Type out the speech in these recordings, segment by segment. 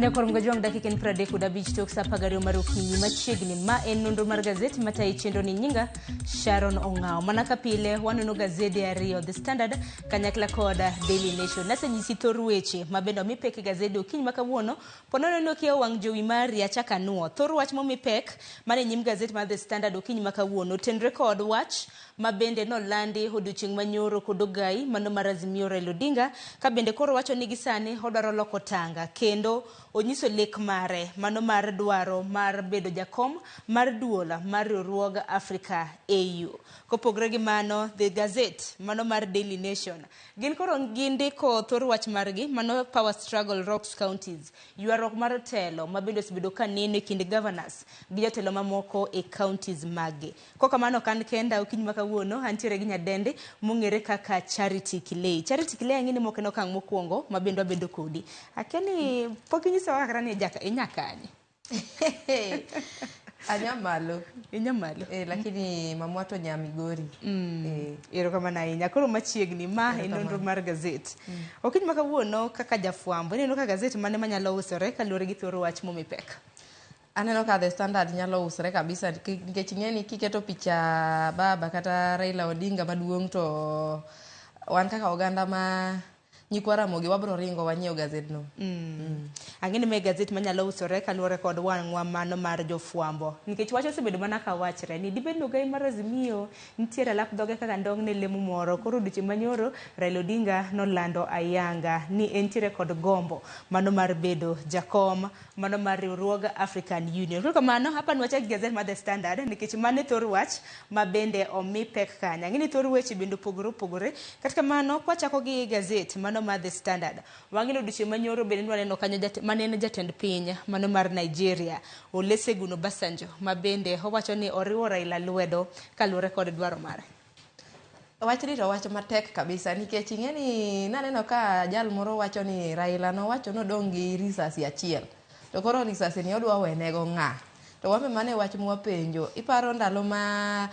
Nyakwar Mgajwang' dakika en 35 tok saa 12 mar okinyi machiegni. Ma en nonro mar gazet matayi chenro ni nyinga Sharon Ong'awo. Mana ka pile wanono gazede ariyo, The Standard kanyakla kod Daily Nation. Nasenyisi thor weche ma bende omi pek e gazede okinyi ma kawuono. Po nono ni okiyawo wang' jowi mari achak anuo. Thor wach momi pek man e nyim gazet mar The Standard okinyi ma kawuono otenre kod wach ma bende nolandi odiochieng' manyoro kod ogai mano mar Azimio Raila Odinga ka bende koro wacho ni gisani odwaro loko tanga kendo onyiso lek mare mano mar dwaro mar bedo jakom mar duol mar riwruog Africa AU. Kopogre gi mano, The Gazette mano mar Daily Nation gin koro gindiko thor wach margi mano Power Struggle Rocks Counties, ywaruok mar telo ma bende osebedo ka neno e kind governors gi jotelo mamoko e counties maggi. Kokamano ok an kenda okinyi ma kawuono antiere gi nyadendi mong'ere kaka Charity Kilei. Charity Kilei ang'e ni mok en okang' mokwongo ma bende wabedo kodi. Akia ni pok inyisowa kata ni inya kanye? Anya malo. Inya malo. Eh, lakini mamwa to nya Migori. Eh. Erokamano ahinya. Koro machiegni ma en nonro mar gazet. Okinyi ma kawuono kaka jafwambo ineno ka gazet mane manyalo usore kaluwore gi thor wach momi pek? Aneno ka The Standard nyalo usre kabisa nikech ing'e ni kiketo picha baba kata Raila Odinga maduong' to wan kaka oganda ma nyikwa Ramogi wabro ringo wanyiew gazedno. Ang'e ni mae gazet manyalo usore kaluwore kod wang'wa mano mar jofwambo. Nikech wach osebedo mana ka wachre ni dibed ni ogai mar Azimio nitiere alap dhoge kaka ndong' ne lemo moro. Koro odiochieng' manyoro Raila Odinga nolando ayanga ni entiere kod gombo mano mar bedo jakom mano mar riwruog African Union. Koro kamano, hapa ni wachak gi gazet mar The Standard nikech mano e thor wach ma bende omi pek kanyo. Ang'e ni thor weche bende opogore opogore. Kata kamano, kwachako gi gazet mano mar The Standard, wang'e ni odiochieng' manyoro bende nwaneno kanyo mane en jatend piny mano mar Nigeria, Olusegun Obasanjo, ma bende owacho ni oriwo Raila lwedo kaluwore kod dwaro mare. Wachni to wach matek kabisa nikech ing'e ni naneno ka jal moro wacho ni Raila nowacho nodong' gi risasi achiel to koro risasi ni odwa wenego ng'a? To wan be mano e wach mwapenjo. Iparo ndalo ma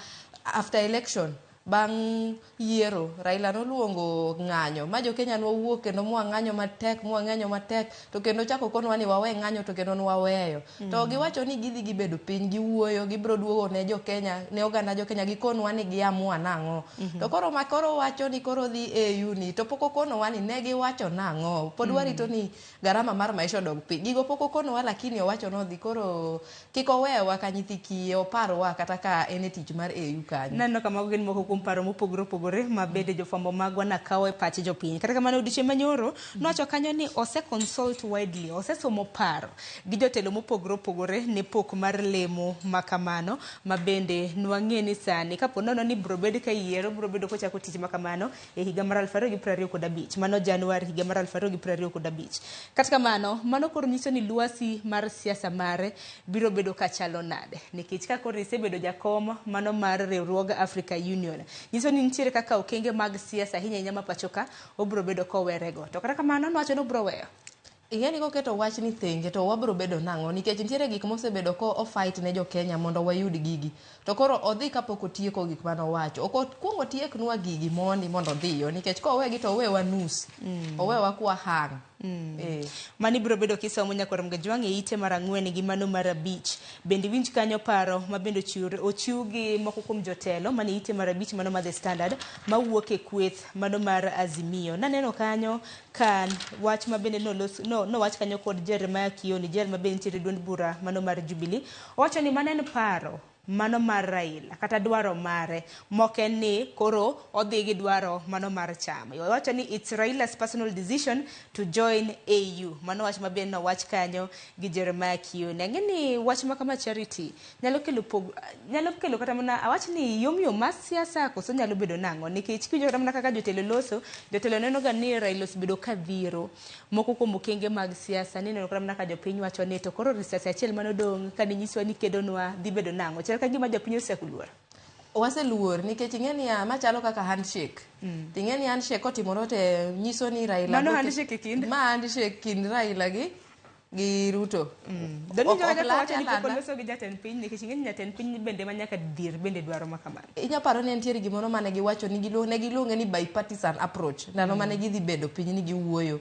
after election bang' yiero Raila noluongo ng'anyo ma jo Kenya nwawuok kendo mwang'anyo matek mwang'anyo matek to kendo ochako okonwa ni wawe ng'anyo to kendo nwaweyo. To giwacho ni gidhi gibedo piny giwuoyo gibro duogo ne jo Kenya ne oganda jo Kenya gikonwa ni giamua nang'o. To koro ma koro wacho ni koro dhi AU ni to pok okonowa ni ne giwacho nang'o. Pod warito ni garama mar maisha odog piny. Gigo pok okonowa lakini owacho nodhi koro kik owewa ka nyithi kiye oparwa kata ka en e tich mar AU kanyo. Naneno ka mago gin moko kuom paro mopogore opogore ma bende jofwambo magwa nakawo e pach jopiny. Kata kamano odiochieng' manyoro nowacho kanyo ni ose consult widely, osesomo paro gi jotelo mopogore opogore ne pok mar lemo ma kamano ma bende nwang'e ni sani kapo nono ni bro bed ka yiero bro bedo kochako tich ma kamano e higa mar 2025, mano Januar higa mar 2025. Kata kamano, mano koro nyiso ni lwasi mar siasa mare biro bedo kachalo nade? Nikech ka koro isebedo jakom mano mar riwruog Africa Union, nyiso ni nitiere kaka okenge mag siasa ahinya ahinya ma pacho ka obiro bedo kowerego. To kata kamano nowacho ni obiro weyo. Ing'e ni koketo wachni thenge to wabro bedo nang'o nikech nitiere gik mosebedo ko o fight ne jo Kenya mondo wayud gigi. To koro odhi kapok otieko gik mane owacho. Ok okuong otieknwa gigi mondi mondo odhiyo nikech kowegi to owewa nus. Owewa kwa hang. Eh. Mani biro bedo kisomo nyakwar Mgajwang' e ite mar ang'wen gi mano mar abich. Bende iwinj kanyo paro ma bende ochiw gi moko kuom jotelo mane ite mar abich mano mar The Standard mawuok e kweth mano mar Azimio. Naneno kanyo ka wach ma bende nolos, no, nowach kanyo kod Jeremiah Kioni, jal ma bende nitiere e duond bura mano mar Jubilee. Owacho ni mano en paro mano mar Raila kata dwaro mare mok en ni koro odhi gi dwaro mano mar chama. Owacho ni it's Raila's personal decision to join AU. Mano wach ma bende nowach kanyo gi Jeremiah Kioni. Ang'e ni wach ma kama Charity nyalo kelo pog, nyalo kelo kata mana awach ni yom yom mar siasa koso nyalo bedo nang'o nikech kiwinjo kata mana kaka jotelo loso, jotelo neno ga ni Raila osebedo ka dhiro moko kuom okenge mag siasa ni ineno kata mana ka jopiny wacho ni to koro risasi achiel mane odong' kane nyiswa ni kedonwa dhi bedo nang'o chal ka gima jopiny osechako luor. Waseluor nikech ing'e niya ma chalo kaka handshake. Ting'e ni handshake kotimore to nyiso ni Raila Mano handshake e kind? Ma handshake kind Raila gi Ruto. Donjo Ok kaka lande wacho ni pok alanda. oloso gi jatend piny nikech ing'e ni jatend piny bende ma nyaka dhier bende dwaro ma kamano. Inya paro ni nitiere gimoro mane giwacho ni ne giluonge ni bipartisan approach ndalo mane gidhi bedo piny ni giwuoyo.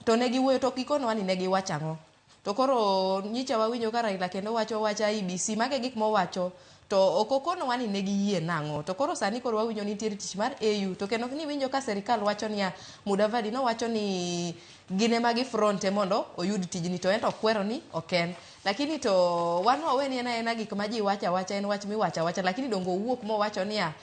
To ne giwuoyo to ok gikonowa ni ne giwacho ang'o. To koro nyicha wawinjo ka Raila kendo wacho wach IEBC, mage gik mowacho to ok okonowa ni ne giyie nang'o. To koro sani koro wawinjo ni nitiere tich mar AU to kendo niwinjo ka serikal wacho niya, Mudavadi nowacho ni gin ema gifronte mondo oyud tijni to en to okwero ni ok en. Lakini to wan wawe ni en aena gik ma ji wacho awacha en wach miwacho awacha lakini donge owuok mowacho niya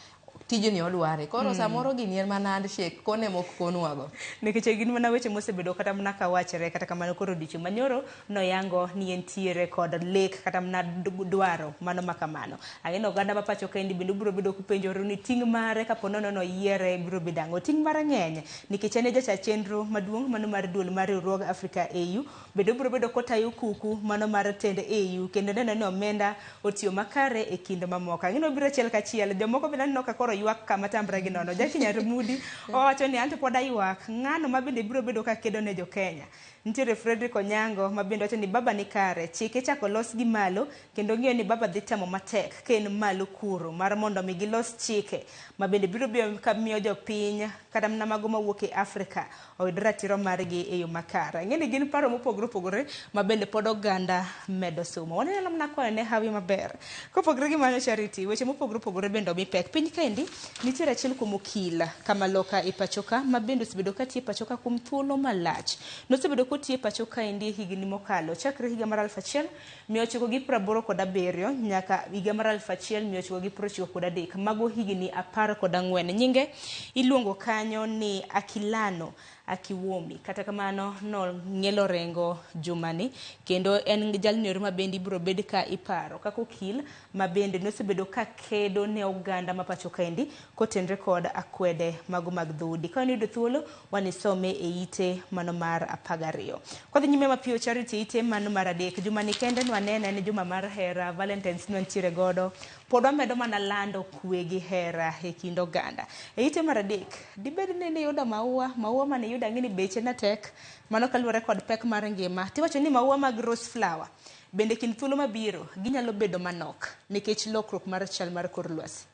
tijni odware. Koro samoro gini en mana handshake kone mok konwago. Nikech gin mana weche mosebedo kata mana kawachre kata kamano koro odiochieng' manyoro noyango ni entiere kod lek kata mana dwaro mano ma kamano. Ang'e ni oganda ma pacho kaendi bende ubiro bedo kupenjoru ni ting' mare kapo nono noyiere biro bedo ang'o. Ting' mare ng'eny nikech en e jacha chenro maduong' mano mar duol mar riwruog Africa AU bende obiro bedo kotayo kuku mano mar tend AU kendo neno ni omenda otiyo makare e kind mamoko. Ang'e ni obiro achiel kachiel jomoko bende aneno ka koro ywak kama tamre gi nono. Jackie Nyarmudi owacho ni anto pod aywak ng'ano ma bende biro bedo ka kedo ne jo Kenya. Nitiere Frederick Onyango ma bende wacho ni baba ni kare chike ichako los gi malo kendo ng'iyo ni baba dhi temo matek ka en malo kuro mar mondo mi gilos chike ma bende biro bedo ka miyo jopiny kata mana mago mawuok e Afrika oyud ratiro margi e yo makare. Ang'e ni gin paro mopogore opogore ma bende pod oganda medo somo. Wanyalo mana kwayo ne hawi maber. Kopogore gi mano Charity, weche mopogore opogore bende omi pek. Piny kaendi nitiere achiel kuom okil kamaloka e pachoka ma bende osebedo katiyo e pachoka kuom thuolo malach. Nosebedo kotiyo e pacho kaendi e higni mokalo chakre higa mar 1987 nyaka higa mar 1993. Mago higni 14. Nyinge iluongo kanyo ni Akilano Akiwomi. Kata kamano nong'ielo orengo jumani kendo en jalno ma bende ibiro bed ka iparo kaka okil ma bende nosebedo ka kedo ne oganda ma pacho kaendi kotenre kod akwede mago mag dhoudi. Ka wanayudo thuolo wanisome e ite mano mar 12. Kwadhi nyime mapiyo Charity ite mano mar 3. Jumani kende nwanene en juma mar hera, Valentines nwantiere godo. Pod wamedo mana lando kwe gi hera e kind oganda. E ite mar 3, dibed ni niyudo maua, maua mane iyudo ang'e ni beche ne tek, mano kaluwore kod pek mar ngima. Tiwacho ni maua mag rose flower bende kind thuolo mabiro ginyalo bedo manok nikech lokruok mar chal mar kor lwasi.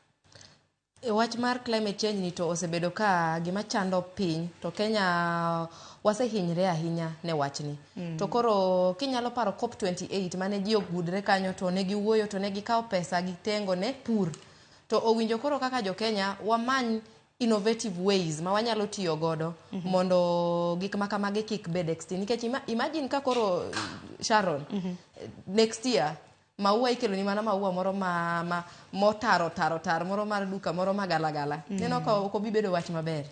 E wach mar climate change ni to osebedo ka gima chando piny to Kenya wasehinyre ahinya ne wachni. To koro kinyalo paro COP28 mane ji ogudre kanyo to ne giwuoyo to ne gikawo pesa gitengo ne pur. To owinjo koro kaka jo Kenya wamany innovative ways ma wanyalo tiyo godo mondo gik ma kamagi kik bed extinct. Nikech imagine ka koro Sharon next year maua ikelo ni mana maua moro ma motaro taro tar moro mar duka moro magalagala. Neno ka ok obi bedo wach maber.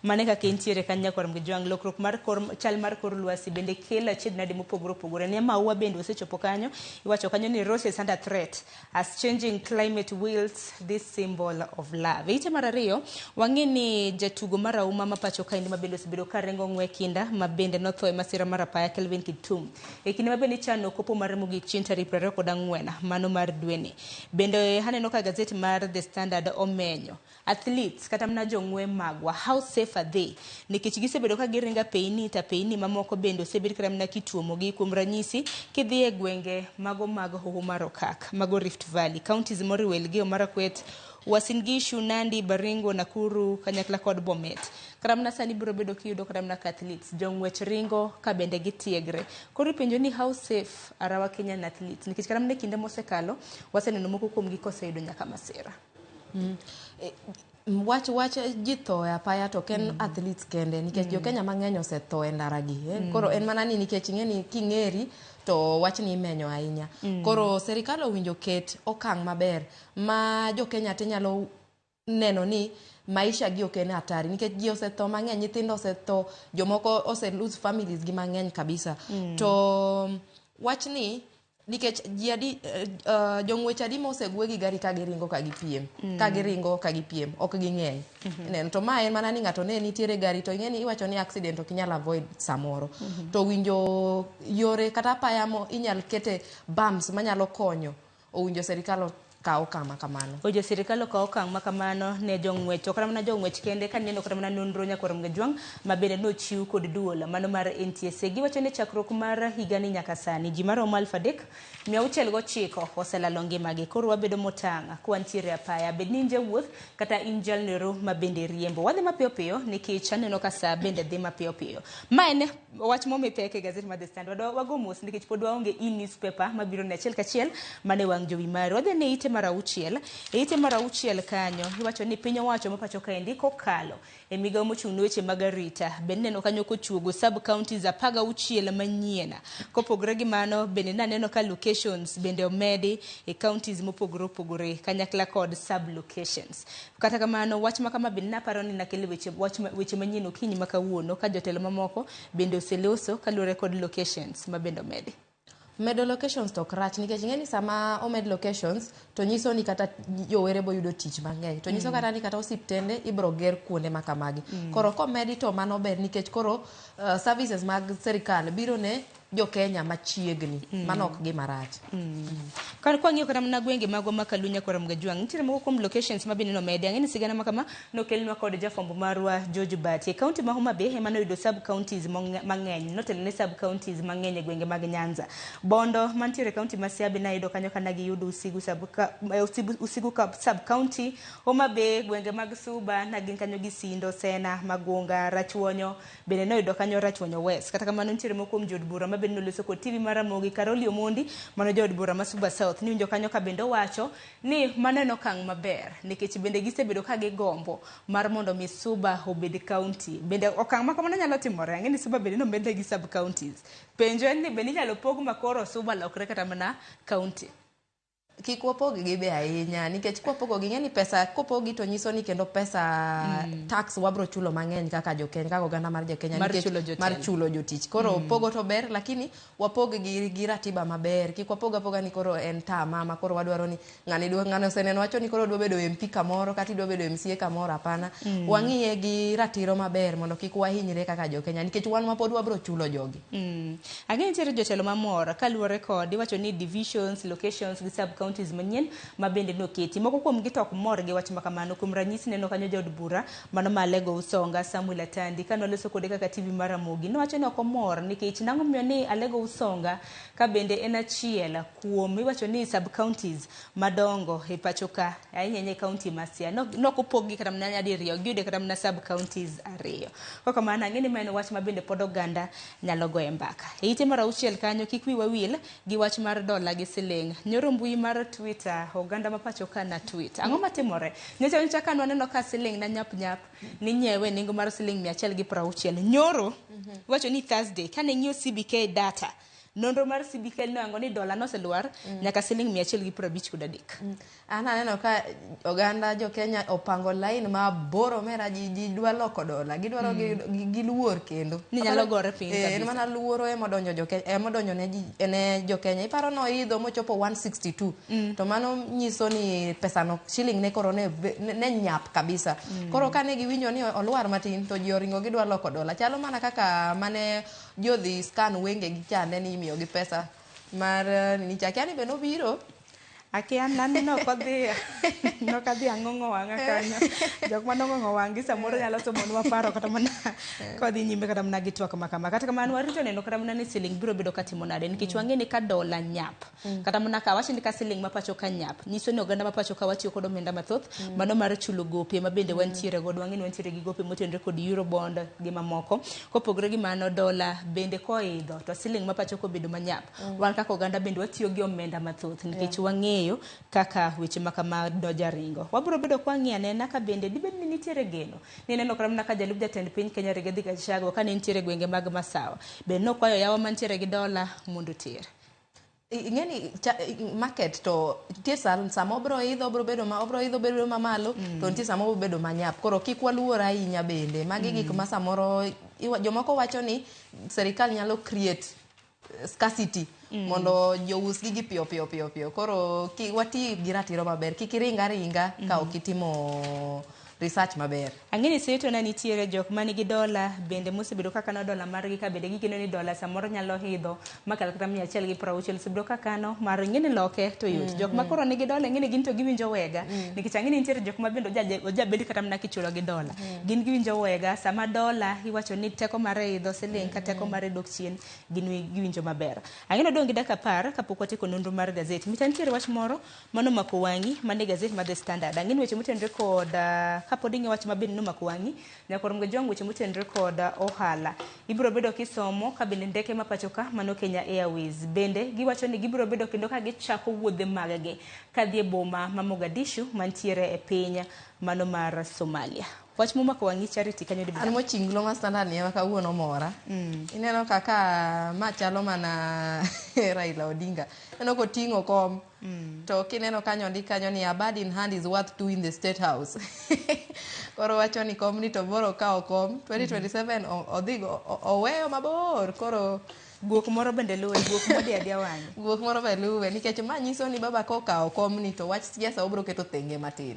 Mane kaka entiere kanyo nyakwar Mgejwang', lokruok mar kor chal mar kor lwasi bende kelo achiedh nade mopogore opogore. Ne maua bende osechopo kanyo, iwacho kanyo ni roses under threat as changing climate wields this symbol of love. E ite mar 2, wang'e ni jatugo mar auma ma pacho kaendi ma bende osebedo ka ringo ng'we kinda ma bende notho e masira mar apaya Kelvin Kiptum. E kinde ma bende ichano kopo mare mogik chieng' tarik 24 mano mar dweni. Bende aneno ka gazet mar The Standard omenyo athletes kata mana jong'we magwa, how safe are they? Nikech gisebedo ka giringo apeyni to apeyni mamoko bende osebed kata mana kituomogi. Kuom ranyisi, kidhi e gwenge mago mag Hoho mar Okak, mago Rift Valley, counties moriwo Elgeyo Marakwet, Uasin Gishu, Nandi, Baringo, Nakuru, kanyakla kod Bomet. Kata mana sani biro bedo kiyudo kata mana ka athletes jong'wech ringo ka bende gitiegre. Koro ipenjo ni how safe are our Kenyan athletes? Nikech kata mana e kinde mosekalo, waseneno moko kuomgi koseyudo nyaka masira. Wach ji tho e apaya to ok en athletes kende nikech jo Kenya mang'eny osetho e ndara gi. Koro en mana ni nikech ing'e ni king'eri to wachni imenyo ahinya. Koro serikal owinjo ket okang' maber ma jo Kenya te nyalo neno ni maisha gi ok en hatari nikech ji osetho mang'eny, nyithindo osetho, jomoko ose lose families gi mang'eny kabisa. To wachni nikech ji adi jong'wech adi mosegwe gi gari ka giringo ka gipiem, ka giringo ka gipiem, ok ging'eny. Ineno, to ma en mana ni ng'ato ne nitiere gari to ing'e ni iwacho ni accident ok inyal avoid samoro. To winjo yore kata apaya mo inyal kete bumps manyalo konyo, owinjo serikal kaw okang' ma kamano. Ojo sirikal okaw okang' ma kamano ne jong'wech to kata mana jong'wech kende ka neno kata mana nonro nyakwar Mgajwang' ma bende nochiw kod duol mano mar NTSA giwacho ni chakruok mar higani nyaka sani ji maromo 3609 oselalo ngimagi. Koro wabedo motang' kwantiere apaya bed ni in jawuoth kata in jalnero ma bende riembo. Wadhi mapiyo piyo nikech aneno ka saa bende dhi mapiyo piyo. Ma en wach momi pek e gazet mar The Standard. Wago mos nikech pod waonge e-newspaper mabiro ne achiel kachiel mane wang' jowi mari. Wadhi ne ite mar auchiel. E ite mar auchiel kanyo iwacho ni piny owacho ma pacho kaendi kokalo e migawo mochung' ne weche mag arita bende neno kanyo kochuogo sub counties 16 manyien. Kopogore gi mano bende naneno ka locations bende omedi e counties mopogore opogore kanyakla kod sub locations. Kata kamano wach ma kama bende naparo ni nakelo weche, wach weche manyien okinyi ma kawuono ka jotelo mamoko bende oseloso kaluwore kod locations ma bende omedi. Medo locations to ok rach nikech ing'e ni sama omed locations to nyiso ni kata jowere boyudo tich mang'eny to nyiso kata ni kata osiptende ibro ger kuonde ma kamagi. Koro komedi to mano ber nikech koro services mag sirikal biro ne jo-Kenya machiegni. Mano ok gima rach. Kar kwang'iyo kata mana gwenge magwa ma Kaluo Nyakwar Mgajwang', nitiere moko kuom locations ma bende nomedi. Ang'e ni sigana ma kama nokelnwa kod jafwambo marwa George Bati. E kaunti ma Homa Bay ema noyudo sub counties mang'eny, notelo ne sub counties mang'eny e gwenge mag Nyanza. Bondo mantiere e kaunti ma Siaya be nayudo kanyo ka nagiyudo Usigu sub, ka, Usigu, Usigu sub county. Homa Bay, gwenge mag Suba nagin kanyo gi Sindo, Sena, Magunga, Rachuonyo, bende noyudo kanyo Rachuonyo West. Kata kamano nitiere moko kuom jood bura ma bende noloso kod TV mar Ramogi, Karoli Omondi, mano jaod bura ma Suba South. Niwinjo kanyo ka bende owacho ni mano en okang' maber nikech bende gisebedo ka gigombo mar mondo mi Suba obed county. Bende okang' ma kamano nyalo timore. Ang'e ni Suba bende nomedne gi sub counties. Penjo en ni bende inyalo pog ma koro Suba lokre kata mana county. Kik wapog gi be ahinya nikech kwapogo gi ing'e ni pesa kopogi to nyiso ni kendo pesa tax wabro chulo mang'eny kaka jo-Kenya kaka oganda mar jo-Kenya Mar nikech chulo jotelo. mar chulo jotich. Koro pogo to ber lakini wapog gi ratiba maber. Kik wapog apoga ni koro en tama ma koro wadwaro ni ng'ani dwa ng'ani oseneno wacho ni koro dwa bedo MP kamoro kata idwa bedo MCA kamoro hapana. Wang'iye gi ratiro maber mondo kik wahinyre kaka jo-Kenya nikech wan ma pod wabro chulo jogi. Ang'e nitiere jotelo mamor kaluwore kod iwacho ni divisions, locations gi sub counties manyien ma bende noketi. Moko kuom gi to ok mor gi wach ma kamano. Kuom ranyisi neno kanyo jaod bura mano ma Alego Usonga Samuel Atandi kane waloso kode kaka TV mar Ramogi nowacho ni ok omor nikech nang'o miyo ni Alego Usonga ka bende en achiel kuom iwacho ni sub counties madongo e pacho ka ahinya ahinya e county ma Siaya. Nok opog gi kata mana nyadiriyo giyude kata mana sub counties ariyo. Kok kamano ang'e ni ma en wach ma bende pod oganda nyalo goye mbaka. E ite mar auchiel kanyo kik wiwa wil gi wach mar dola gi siling. Nyoro mbui mar Twitter oganda ma pacho ka na tweet. Ang'o matimore? Nyocha nyocha ka nwaneno ka siling na nyap nyap ninyiewe nengo mar siling 160. Nyoro iwacho ni Thursday kane ng'iyo CBK data nonro mar CBK noyango ni dola noselwar nyaka siling 153. An aneno ka oganda jo-Kenya opango line mabor omera ji dwa loko dola gidwaro giluor kendo Ni nyalo gore piny en kabisa. mana luoro emodonjo jo-Kenya emodonjo ne ji ne jo-Kenya iparo noidho mochopo 162 to mano nyiso ni pesano shilling ne koro ne nyap kabisa koro kane giwinjo ni olwar matin to ji oringo gidwa loko dola chalo mana kaka mane jodhi scan wengegi chande ni imiyogi pesa mar nini cha akia ni be nobiro Akia nani nok odhi nok adhi ang'ong'o wang'a kanyo. Jok manong'ong'o wang'gi samoro nyalo somonwa paro kata mana kodhi nyime kata mana gi twak ma kama. Kata kamano warito neno kata mana ni siling biro bedo katimo nade nikech wang'e ni ka dola nyap kata mana ka awach ni ka siling ma pacho ka nyap nyiso ni oganda ma pacho ka watiyo kod omenda mathoth mano mar chulo gope ma bende wantiere godo wang'e ni wantiere gi gope motenore kod Eurobond gi mamoko. Kopogore gi mano dola bende koidho to siling ma pacho ka obedo manyap wan kaka oganda bende watiyo gi omenda mathoth nikech wang'eyo kaka weche ma kama doja ringo. Wabiro bedo kwang'iyo anena ka bende dibed ni nitiere geno. Nineno kata mana ka jalup jatend piny Kenya Rigathi Gachagua kane nitiere gwenge mag Masawa bende nokwayo yawa mantiere gi dola mondo oter. Ing'e ni market to nitie sama obro idho obro bedo ma obro idho bedo mamalo to nitie sama obro bedo manyap koro kik waluor ahinya bende magi gik ma samoro jomoko wacho ni serikal nyalo create scarcity mondo jous gigi piyo piyo piyo piyo koro wati gi ratiro maber kik iring aringa ka ok itimo research. research maber. Ang'e ni seto na nitiere jok manigi dola bende mosebedo ka kano dola margi ka bende gigeno ni dola samoro nyalo idho makal kata 160, osebedo ka kano mar ing'e ni loke to yot. Jok ma koro nigi dola ing'e ni gin to giwinjo wega, nikech ang'e ni nitiere jok ma bende ojabed kata mana kichulo gi dola. Gin giwinjo wega sama dola iwacho ni teko mare idho siling ka teko mare dok chien, gin giwinjo maber. Ang'e ni odong' gi dakika 10 kapok watieko nonro mar gazet. Mita nitiere wach moro manomako wang'i mane gazet mar The Standard. Ang'e ni weche motenore kod kapod ing'e wach mabende nomako wang'i nyaka rom gi weche motenore kod ohala. Ibiro bedo kisomo ka bende ndeke ma pacho ka mano Kenya Airways bende giwacho ni gibiro bedo kendo ka gichako wuodhe mag-gi kadhi e boma ma Mogadishu mantiere e piny mano mar Somalia. Wach momako wang'i Charity kanyo dibed. An mochinglo ma Standard ni ema kawuono mora. Ineno kaka ma chalo mana Raila Odinga. Ineno koting'o kom. To kineno kanyo ondik kanyo ni a bird in hand is worth two in the state house. Koro wacho ni kom ni to boro kawo kom 2027 odhi oweyo mabor koro guok moro bende luwe, guok modi adia wang'e. Guok moro be luwe nikech ma nyiso ni baba kokawo komni to wach siasa obiro keto thenge matin.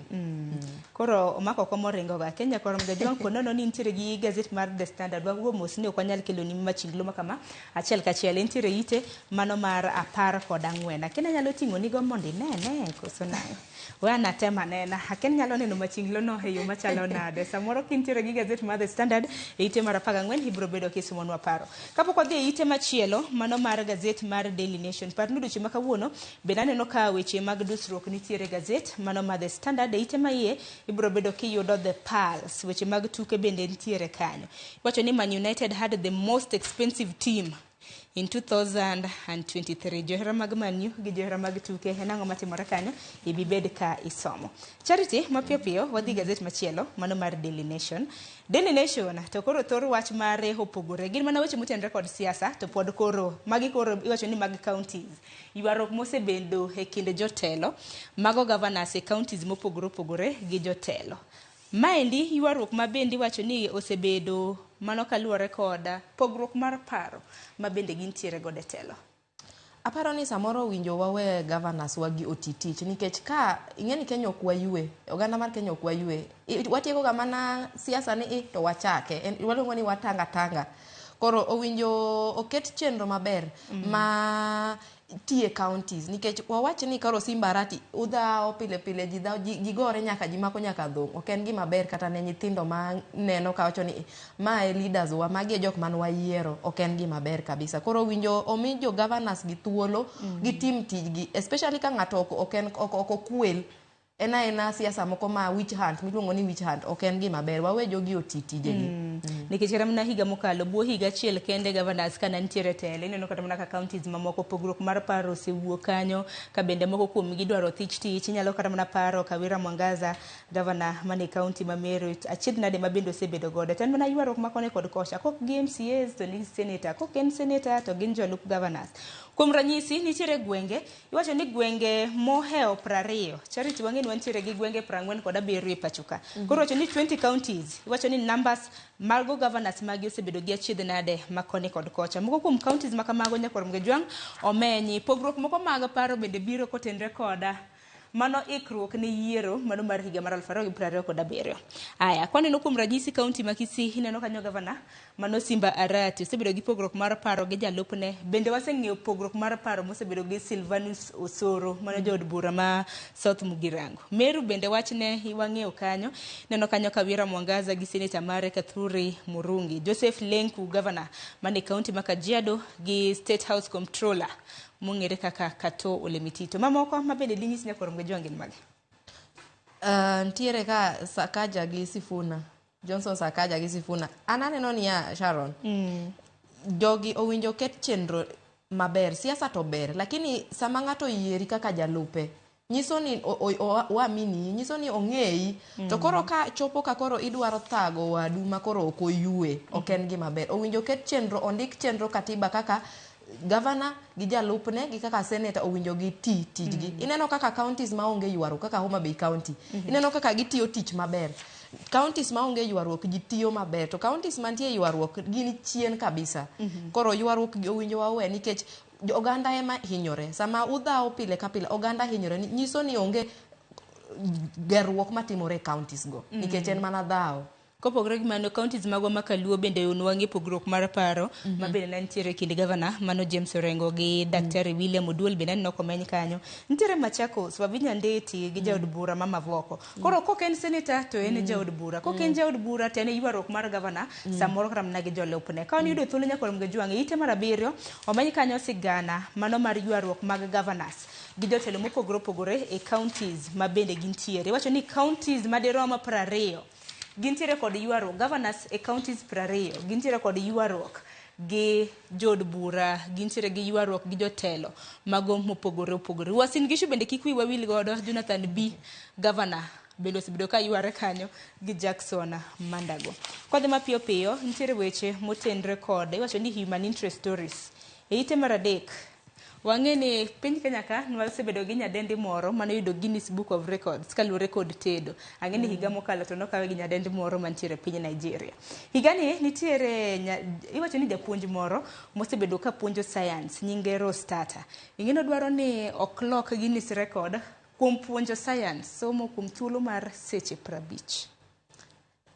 Koro omako kom oringo ga. Kenya koro Mgajwang' po nono ni nitiere gi gazet mar The Standard. Wawuo mos ni ok wanyal kelo ni machinglo ma kama achiel kachiel. Entiere ite mano mar 14. Akia nyalo ting'o nigo mondo inene koso nang'o. We anatem anena. Akia nyalo neno machinglo no e yo machalo nade. Samoro kintiere gi gazet mar The Standard e ite mar 14 ibiro bedo kisumonwa paro. Kapok wadhi e ite machielo mano mar gazet mar Daily Nation. Par ni odiochieng' ma kawuono bende aneno ka weche mag dusruok nitiere gazet mano mar The Standard e ite maiye ibiro bedo kiyudo The Pulse. Weche mag tuke bende nitiere kanyo. Iwacho ni Man United had the most expensive team in 2023. Johera mag Man U gi johera mag tuke en ang'o matimore kanyo ibibed ka isomo. Charity mapiyo piyo wadhi gazet machielo mano mar Daily Nation. Daily Nation to koro thor wach mare opogore. Gin mana weche motenore kod siasa to pod koro magi koro iwacho ni mag counties. Ywaruok mosebedo e kind jotelo mago governors e counties mopogore opogore gi jotelo. Maendi ywaruok ma bende iwacho ni osebedo mano kaluwore kod pogruok mar paro ma bende gintiere godo e telo. Aparo ni samoro owinjo wawe governors wagi oti tich nikech ka ing'e ni Kenya ok wayue, oganda mar Kenya ok wayue. Watieko ga mana siasa ni i to wachake. Waluongo ni watanga tanga. Koro owinjo oket chenro maber ma tie counties nikech wawach ni koro Simba Arati udhawo pile pile ji dhawo ji gore nyaka ji mako nyaka dhong'. Ok en gima ber kata ne nyithindo ma neno kawacho ni ma e leaders wa, magi e jok man wayiero. Ok en gima ber kabisa. Koro owinjo omi jo governors gi thuolo gitim tijgi especially ka ng'ato ok okwel. En aena siasa moko ma witch hunt miluongo ni witch hunt ok en gima ber. Wawe jogi oti tijegi. Nikech kata mana higa mokalo bwo higa achiel kende governors kana nitiere telo ineno kata mana ka counties mamoko pogruok mar paro osewuok kanyo ka bende moko kuomgi dwaro thich tich inyalo kata mana paro Kawira Mwangaza governor mane county ma Meru achiedh nade ma bende osebedo godo to en mana ywaruok ma koni kod kocha kok gi MCAs to ni senator kok en senator to gin jolup governors. Kuom ranyisi nitiere gwenge iwacho ni gwenge mohewo 20 Charity wang'e ni wantiere gi gwenge 47 e pacho ka. Koro iwacho ni 20 counties iwacho ni numbers mago governors magi osebedo gi achiedh nade ma koni kod kocha. Moko kuom counties ma kamago nyakwar Mgejwang' omenyi pogruok moko mag paro bende biro kotenre koda mano ikruok ne yiero mano mar higa mar 2027. Aya, kwaneno kuom ranyisi county ma Kisii ineno kanyo governor mano Simba Arati osebedo gi pogruok mar paro gi jalupne. Bende waseng'iyo pogruok mar paro mosebedo gi Silvanus Osoro mano jaod bura ma South Mugirango. Meru bende wachne wang'eyo kanyo. Neno kanyo Kawira Mwangaza gi senator mare Kathuri Murungi. Joseph Lenku governor mane county ma Kajiado gi State House Comptroller mong'ere kaka Kato Ole Metito. Mamoko ma bende dinyis nyakwar Mgejwang' gin mage? Ntiere ka Sakaja gi Sifuna. Johnson Sakaja gi Sifuna. An aneno niya Sharon. Jogi owinjo ket chenro maber. Siasa to ber. Lakini sama ng'ato oyieri kaka jalupe nyiso ni oamini, nyiso ni ong'eyi. To koro ka chopo ka koro idwaro thago wadu ma koro ok oyue, ok en gima ber. Owinjo ket chenro, ondik chenro katiba kaka governor gi jalupne gi kaka senator owinjo gi ti tijgi. Ineno kaka counties maonge ywaruok kaka Homa Bay County. Ineno kaka gitiyo tich maber. Counties maonge ywaruok ji tiyo maber to counties mantie ywaruok gin chien kabisa. Koro ywaruok gi owinjo wawe nikech oganda ema hinyore. Sama udhawo pile ka pile oganda hinyore nyiso ni onge Gerruok matimore e counties go nikech en mana dhawo. Kopogore gi mano, counties magwa ma Kaluo bende onwang'e pogruok mar paro ma bende ne nitiere e kind gavana mano James Orengo gi Daktari William Oduol bende aneno komeny kanyo. Nitiere Machakos, Wavinya Ndeti gi jaod bura ma Mavoko. Koro kok en senator to en jaod bura. Kok en jaod bura to en ywaruok mar gavana samoro kata mana gi jolupne. Ka wan yudo thuolo nyaka Ramogi Ojwang' e ite mar abiriyo omeny kanyo sigana mano mar ywaruok mag governors gi jotelo mopogore opogore e counties ma bende gintiere. Iwacho ni counties madirom 20 gintiere kod ywaruok, governors e counties 20 gintiere kod ywaruok gi jood bura, gintiere gi ywaruok gi jotelo mago mopogore opogore. Uasin Gishu bende kik wiwa wil godo, Jonathan Bii governor bende osebedo ka yware kanyo gi Jackson Mandago. Kwadhi mapiyo piyo, nitiere weche motenre kod iwacho ni human interest stories. E ite mar adek, wang'e ni piny Kenya ka nwasebedo gi nyadendi moro manoyudo Guinness Book of Records kaluwore kod tedo. Ang'e ni higa mokalo to nokawe gi nyadendi moro mantiere piny Nigeria. Higani nitiere iwacho ni japuonj moro mosebedo ka puonjo science nyinge Rose Tata. Ing'e ni odwaro ni oklok Guinness record kuom puonjo science somo kuom thuolo mar seche 50.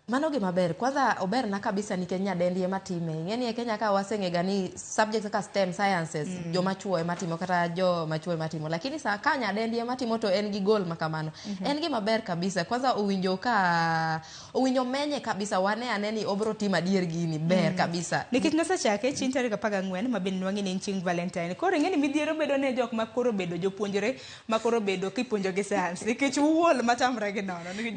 Mano gima ber. Kwanza oberna kabisa nikech nyadendi ema time. Ing'e ni e Kenya ka waseng'e ni subjects kaka STEM sciences joma chuo ema timo kata joma chuo ema timo. Lakini sa ka nyadendi ema timo to en gi goal ma kamano. En gima ber kabisa. Kwanza owinjo ka owinjo menye kabisa wane ane ni obro timo adier gini ber kabisa. Nikech nosechake chieng' tarik 14 ma bende nwang'e ni en chieng' Valentine. Koro ing'e ni midhiero bedo ne jok ma koro bedo jopuonjre ma koro bedo kipuonjo gi science. Nikech wuol matamre gi nono. Nikech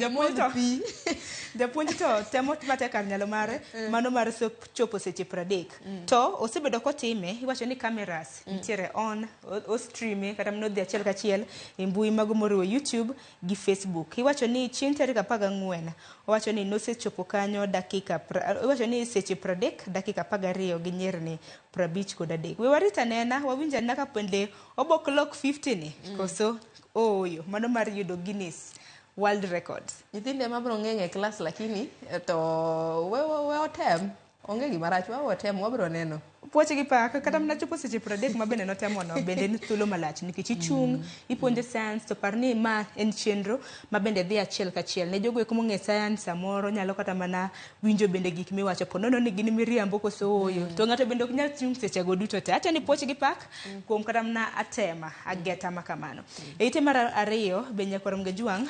japuonj to temo matek kar nyalo mare mano mar chopo seche 30. To osebedo kotime, iwacho ni cameras nitiere on, o streame kata mana odhi achiel kachiel e mbui mago moriwo YouTube gi Facebook. Iwacho ni chieng' tarik 14, owacho ni nosechopo kanyo dakika, iwacho ni seche 30 dakika 12 gi nyirni 53. We warit anena, wawinj anena ka bende obok lok 50 ni, koso ooyo, mano mar yudo Guinness World Records. Nyithindo ema biro ng'eng' e klas lakini to we otem. Onge gima rach, we otem, wabiro neno. Puoch gi pak, kata mana chopo seche 30 ma bende notemo no, bende en thuolo malach nikech ichung', ipuonjo science, to par ni ma en chenro ma bende dhi achiel kachiel. Ne jogo eko mong'e science samoro nyalo kata mana winjo bende gik miwacho, po nono ni gin miriambo koso ooyo. To ng'ato bende ok nyal chung' seche go duto te. Acho ni puoch gi pak kuom kata mana atema, ageta ma kamano. E ite mar ariyo, be nyakwar Mgajwang',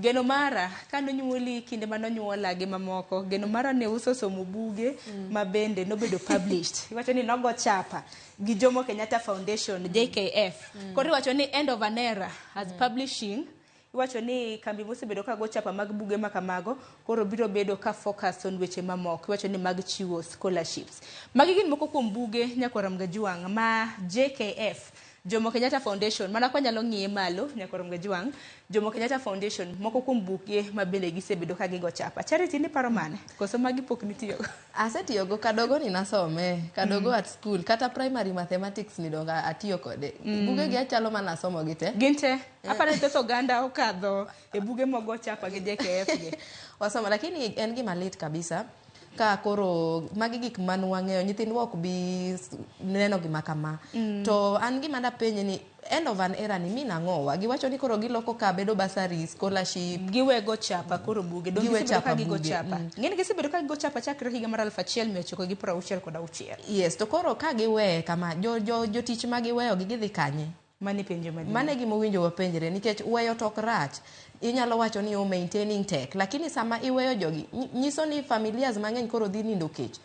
geno mara kanonyuoli kinde manonyuola gi mamoko, geno mara ne uso somo buge ma bende nobedo published. Iwacho ni nogo chapa gi Jomo Kenyatta Foundation, JKF. Koro iwacho ni end of an era as publishing. Iwacho ni kambi mosebedo ka go chapa mag buge ma kamago koro biro bedo ka focus on weche mamoko. Iwacho ni mag chiwo scholarships. Magi gin moko kuom buge nyakwar Mgajwang' ma JKF, Jomo Kenyatta Foundation, mana kwa nyalo ng'iye malo nyakwar Mgajwang', Jomo Kenyatta Foundation, moko kuom buge ma bende gisebedo ka gigo chapa. Charity ni paro mane? Koso magi pok nitiyogo? Asetiyogo kadogo ni nasome, kadogo at school, kata primary mathematics ni donga atiyo kode. Buge gi achalo mana somo gi te. Gin te? Aparo ni thoth oganda okadho e buge mogo chapa gi JKF gi. Wasomo, lakini en gima lit kabisa. Ka koro magi gik man wang'eyo, nyithindwa ok bi neno gima kama. To an gima dapenje ni end of an era ni min ang'owa? Giwacho ni koro giloko ka bedo bursary, scholarship. Giwego chapa koro buge. Donge Giwe gisebedo ka chapa gigo buge. chapa? Ng'eni gisebedo ka gigo chapa chakre higa mar 1966. Yes, to koro ka giweye kama, jotich ma giweyo gi gidhi kanye? Mane penjo maduong'. Mane gima owinjo wapenjre, nikech weyo to ok rach. Inyalo wacho ni o maintaining tech, lakini sama iweyo jogi, nyiso ni familias mang'eny koro dhi nindo kech.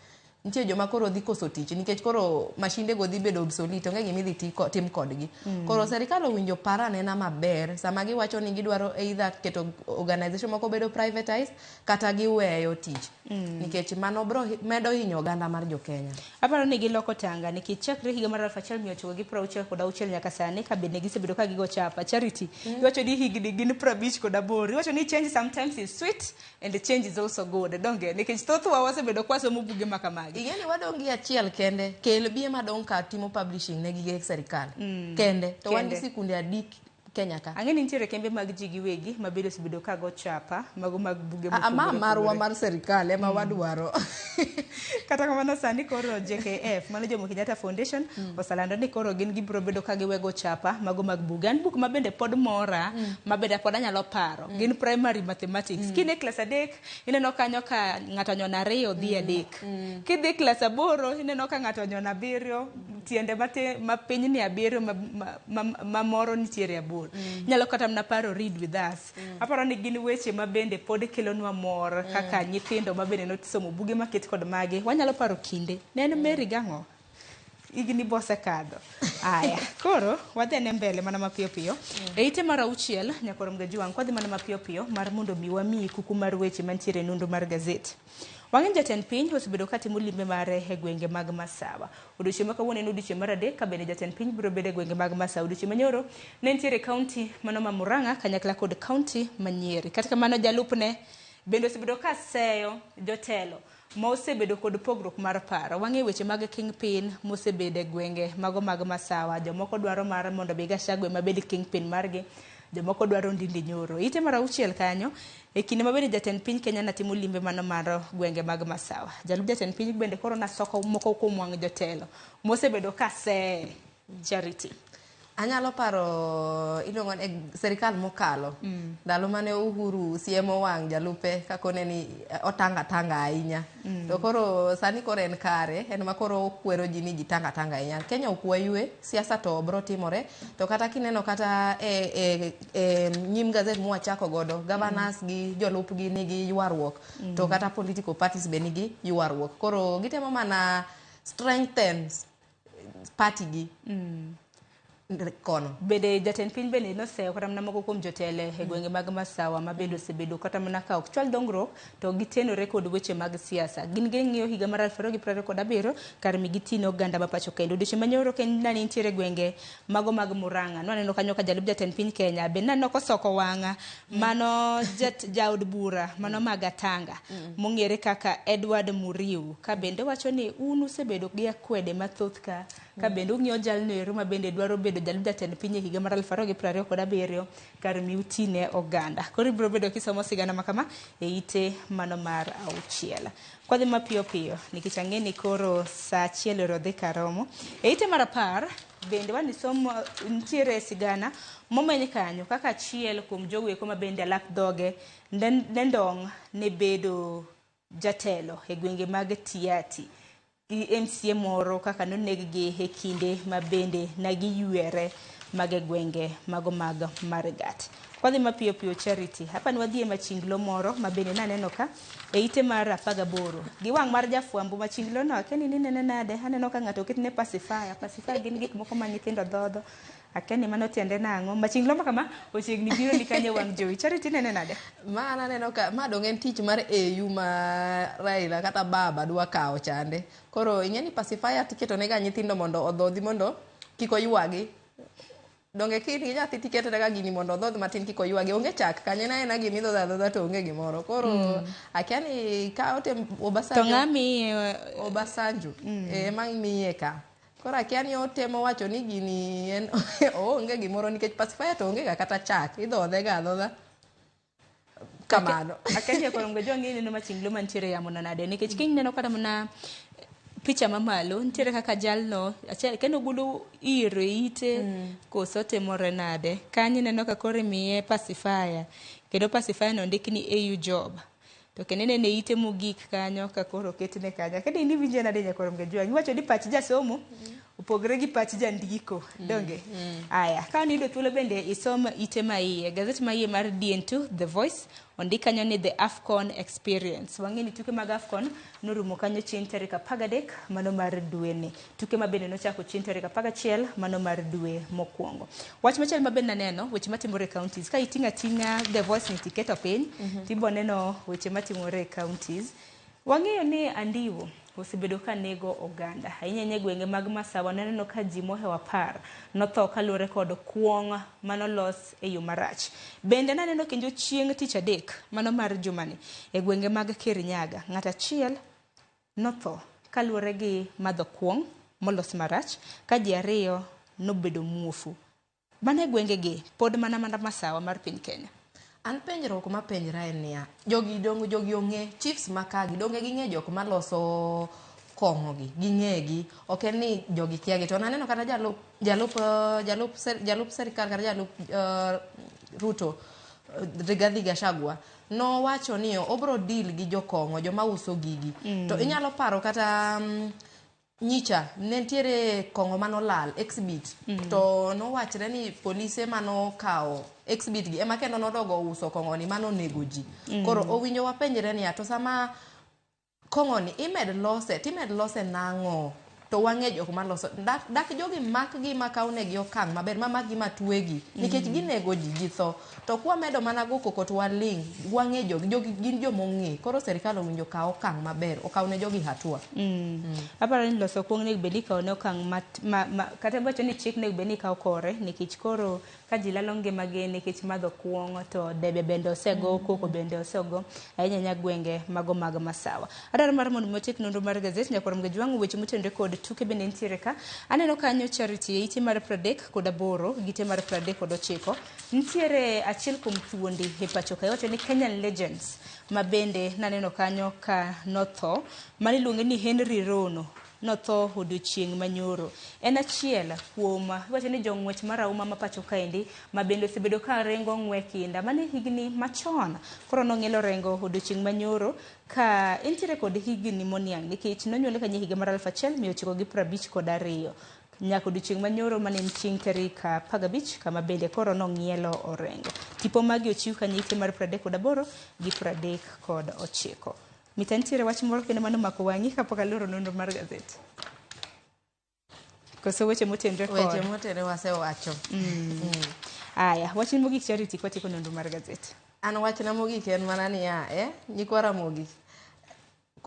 Nitie joma koro dhi koso tich, nikech koro mashinde go dhi bedo obsolete, onge gima idhi tim kodgi. Koro serikal owinjo par anena maber, sama giwacho ni gidwaro either keto organization moko bedo privatized, kata giweyo tich. Nikech mano bro medo hinyo oganda mar jo Kenya. Aparo ni giloko tanga, nikech chakre higa mar 1966 nyaka sani, ka bende gisebedo ka gigo chapa. Charity, iwacho ni higni gin 58. Iwacho ni change sometimes is sweet and the change is also good. Donge, nikech thothwa wasebedo kwasomo buge ma kamagi. Ing'e ni wadong' gi achiel kende, KLB ema dong' ka timo publishing ne gige serikal. Kende. To wan gi Kende. sikunde adik Kenya ka. Ang'e ni nitiere kembe mag ji giwegi ma bende osebedo ka go chapa mago mag buge Ah, ma mopogore marwa opogore. mar serikal ema wadwaro. Kata kamano sani koro JKF mano Jomo Kenyatta Foundation oselando ni koro gin gibiro bedo ka giwego chapa mago mag buge. An buk ma bende pod mora ma bende pod anyalo paro gin primary mathematics. Kine klas 3 ineno kanyo ka ng'ato onyono 2 dhi 3. Kidhi klas 8 ineno ka ng'ato onyono 7 tiende ma piny ni 7 ma moro nitiere 8. Nyalo kata mana paro read with us. Aparo ni gin weche ma bende pod kelonwa mor kaka nyithindo ma bende nosomo buge maket kod magi. Wanyalo paro kinde. Ne en Mary gang'o? Higni bosekadho. Aya, koro wadhi ane mbele mana mapiyo piyo. E ite mar 6 nyakwar Mgajuang' kwadhi mana mapiyo piyo mar mondo mi wamiyi kuku mar weche mantiere e nonro mar gazet. Wang'e jatend piny osebedo katimo limbe mare e gwenge mag Masawa. Odiochieng' ma kawuono en odiochieng' mar 3 ka bende jatend piny biro bedo e gwenge mag Masawa. Odiochieng' manyoro ne nitiere kaunti mano ma Murang'a kanyakla kod kaunti ma Nyeri. Kata kamano jalupne bende osebedo ka seyo jotelo ma osebedo kod pogruok mar paro. Wang'e weche mag kingpin mosebedo e gwenge mago mag Masawa. Jomoko dwaro mar mondo mi Gachagua ema bed kingpin margi, jomoko dwaro Ndindi Nyoro. Ite mar 6 kanyo, e kinde ma bende jatend piny Kenya natimo limbe mano mar gwenge mag Masawa. Jalup jatend piny bende koro nasoko moko kuom wang' jotelo mosebedo ka seye Charity. Anyalo paro iluongo ni serikal mokalo. Ndalo mane Uhuru siemo wang' jalupe kakone ni otanga tanga ahinya. To koro sani koro en kare, en ma koro okwero ji ni ji tanga tanga ahinya. Kenya ok waywe, siasa to bro timore. To kata kineno kata e nyim gazet mwachako godo, governors gi jolupgi nigi ywaruok. To kata political parties be nigi ywaruok. Koro gitemo mana strengthen party gi. Kono. Bende jatend piny bende noseyo kata mana moko kuom jotelo e gwenge mag Masawa ma bende osebedo kata mana ka ok chwal dongruok to gitenore kod weche mag siasa. Gin ging'iyo higa mar 2027 kar mi gitine oganda ma pacho kendo. Odiochieng' manyoro kendo ne nitiere gwenge mago mag Murang'a. Nwaneno kanyo ka jalup jatend piny Kenya bende naneno kosoko wang'a mano jaod bura mano mag Atanga mong'ere kaka Edward Muriu ka bende wacho ni un usebedo gi akwede mathoth ka bende ung'iyo jalno ero ma bende dwaro bedo jalup jatend piny e higa mar 2027 kar mi utine oganda. Koro ibiro bedo kisomo sigana ma kama e ite mano mar 6. Kwadhi mapiyo piyo nikech ang'e ni koro saa 1 ero dhi karomo. E ite mar 10 bende wanisomo nitiere sigana momeny kanyo kaka achiel kuom jogo eko ma bende alap dhoge ne ndong' ne bedo jatelo e gwenge mag Tiati gi MCA moro kaka noneg gi e kinde ma bende nagiyuere mag e gwenge mago mag Marigat. Kwadhi mapiyo piyo Charity, hapa ni wadhi e machinglo moro ma bende naneno ka e ite mar 18. Gi wang' mar jafwambo machinglo no akia ni ninene nade, aneno ka ng'ato oketne pacifier. Pacifier gin gik moko ma nyithindo dhodho. Akia ni mano tiende nang'o. Machinglo ma kama ochiegni biro ni kanyo e wang' jowi. Charity nene nade? Ma aneno ka ma dong' en tich mar AU ma Raila kata baba dwa kawo chande. Koro ing'e ni pacifier tiketo ne ga nyithindo mondo odhodhi mondo kik oywagi. Donge ka in gi nyathi tiketone ga gini mondo odhodh matin kik oywagi. Onge chak kanyo en aena gima idhodho adhodha to onge gimoro. Koro akia ni ka otem To Obasanjo ng'a miye Obasanjo ema miye ka. Koro akia ni otemo wacho ni gini en oonge gimoro nikech pacifier to onge ga kata chak. Idhodhe ga adhodha kamano. Akia ni koro ng'ejo ang'e neno machinglo mantiere e yamo no nade nikech kiny neno kata mana picha mamalo nitiere kaka jalno achiel kendo ogolo iro e ite koso timore nade kanyo ineno ka koro imiye pacifier kendo pacifier no ondik ni AU job to kendo ineno e ite mogik kanyo ka koro oketne kanyo akia ni iwinje nade nyakwar Mgajwang' iwacho ni pach jasomo opogore gi pach jandiko donge aya ka niyudo thuolo bende isom ite maiye gazet maiye mar DN2 The Voice ondik kanyo ni The AFCON Experience wang'e ni tuke mag AFCON norumo kanyo chieng' tarik 13 mano mar dweni tuke ma bende nochako chieng' tarik 11 mano mar dwe mokwongo wach machielo ma bende naneno weche matimore e counties ka iting'o ating'a The Voice ni tiketo piny tibo neno weche matimore e counties wang'eyo ni andiwo osebedo ka nego oganda ahinya ahinya e gwenge mag Masawa naneno ka ji mohewo 10 notho kaluwore kod kuong' manolos e yo marach bende naneno kendo chieng' tich adek mano mar jumani e gwenge mag Kirinyaga ng'at achiel notho kaluwore gi madho kuong' molos marach ka ji 2 nobedo muofu. Mana e gwengegi pod mana mana masawa mar piny Kenya. An penjruok mapenjra en niya, jogi dong jogi ong'e chiefs makagi donge ging'e jok maloso kong'o gi ging'egi ok en ni jogi kia gi to naneno kata jalup jalup jalup jalup serikal kata jalup Ruto Rigathi Gachagua nowacho ni obro deal gi jokong'o joma uso gigi to inyalo paro kata nyicha ne nitiere kong'o manolal exhibit to nowachre ni polise manokawo exhibit gi ema kendo nodogo uso kong'o ni manonego ji koro owinjo wapenjre niya to sama kong'o ni imed lose timed lose nang'o to wang'e jok maloso dak, dak jogi makgi makawnegi okang' maber ma makgi matwegi nikech ginego ji ji tho to kwamedo mana go koko to waling' wang'e jogi jogi gin jomong'e koro serikal owinjo kaw okang' maber okaw ne jogi hatua Aparo ni loso kuong' onego bed ni ikawo ne okang' ma, kata wacho ni chik onego bed ni ikawo kore nikech koro ka ji lalo ngimagi nikech madho kuong' to debe bende osego koko bende osego ahinya ahinya gwenge mago mag masawa. Adwaro mar mondo mi watiek nonro mar gazet nyakwar Mgajwang' weche motenore kod tuke bende nitiere ka. Aneno kanyo Charity e ite mar 38 gi ite mar 39 nitiere achiel kuom thuondi e pacho ka iwacho ni Kenyan Legends ma bende naneno kanyo ka notho mane iluonge ni Henry Rono notho odiochieng' manyoro. En achiel kuom iwacho ni jong'wech marahuma ma pacho kaendi ma bende osebedo ka ringo ng'we kinda mane higni machon. Koro nong'elo rengo odiochieng' manyoro ka entiere kod higni moniang' nikech nonyuole kanye higa mar 1952 nyaka odiochieng' manyoro mane en chieng' tarik 15 kama bende koro nong'ielo orengo. Tipo magi ochiw kanyo ite mar 38 gi 39. Mita nitiere wach moro kendo mano mako wang'i kapok aloro nonro mar gazet. Koso weche motenre kod. Weche motenre wasewacho. Aya, wachni mogik Charity kwatieko nonro mar gazet. An wachna mogik en mana niya, nyikwa Ramogi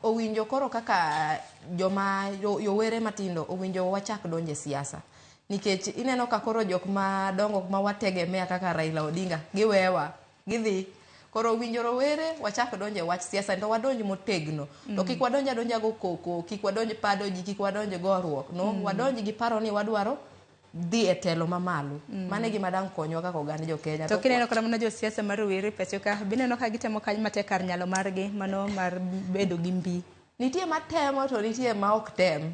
owinjo koro kaka joma yowere matindo owinjo wachak donjo e siasa nikech ineno ka koro jok madongo ma wategemea kaka Raila Odinga giwewa gidhi koro owinjo rowere wachak donjo e wach siasa to wadonj motegno to kik wadonj adonja go koko kik wadonj pado ji kik wadonj goruok no wadonj gi paro ni wadwaro dhi e telo mamalo mano e gima dang' konywa kaka oganda jo Kenya To kineno kata mana josiasa mar rowere pacho ka bineno ka gitemo kanyo matek kar nyalo margi mano mar bedo gi mbi. Nitie matemo to nitie ma ok tem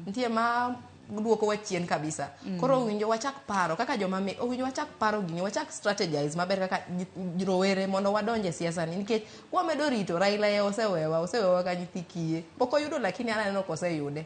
nitie ma duokowa chien kabisa koro owinjo wachak paro kaka joma owinjo wachak paro gini wachak strategize maber kaka rowere mondo wadonj e siasa ni nikech kwamedo rito Raila e osewewa osewewa ka nyithi kiye pok oyudo lakini an aneno koseyude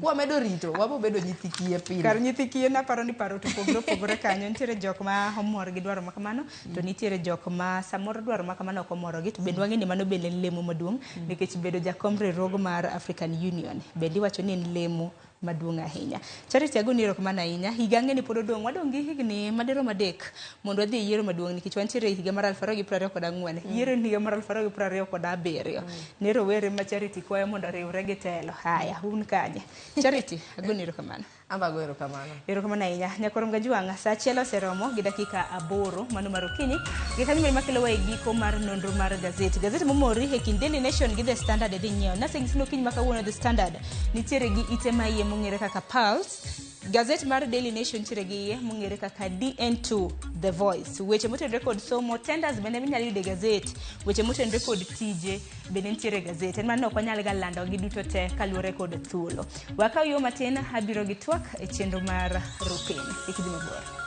kwamedo rito wabo bedo nyithi kiye pile Kar nyithi kiye naparo ni paro to opogore opogore kanyo nitiere jok ma omor gi dwaro ma kamano to nitiere jok ma samoro dwaro ma kamano ok omorogi to bende wang'e ni mano bende en lemo maduong' nikech bedo jakom riwruogo mar African Union bende iwacho ni en lemo maduong' ahinya. Charity agoni erokamano ahinya. Higa ang'e ni pod odong' wadong' gi higni madirom 3 mondo wadhi e yiero maduong' nikech wantiere e higa mar 2024. Yiero en higa mar 2027. Ne rowere ma Charity kwayo mondo oriwre gi telo. Haya, un kanye? Charity, agoni erokamano. Amba go erokamano. Erokamano ahinya. Nyakwar Mgajwang', sa 1 oseromo gi dakika 8 mano mar okinyi. Gi kanyo makelowa e giko mar nonro mar gazet. Gazet momori e kind Daily Nation gi The Standard idhi nyiewo. Naseng'isi ni okinyi ma kawuono The Standard nitiere gi ite ma iye mong'ere kaka Pulse. Gazet mar Daily Nation nitiere gi iye mong'ere kaka DN2 The Voice. Weche motenore kod somo, tenders bende minyalo yudo e gazet. Weche motenore kod tije bende nitiere e gazet. En mana ok wanyal ga lando gi duto te kaluwore kod thuolo. Wakaw yo matin abiro gi twak e chenro mar Rupin. Kik idhi mabor.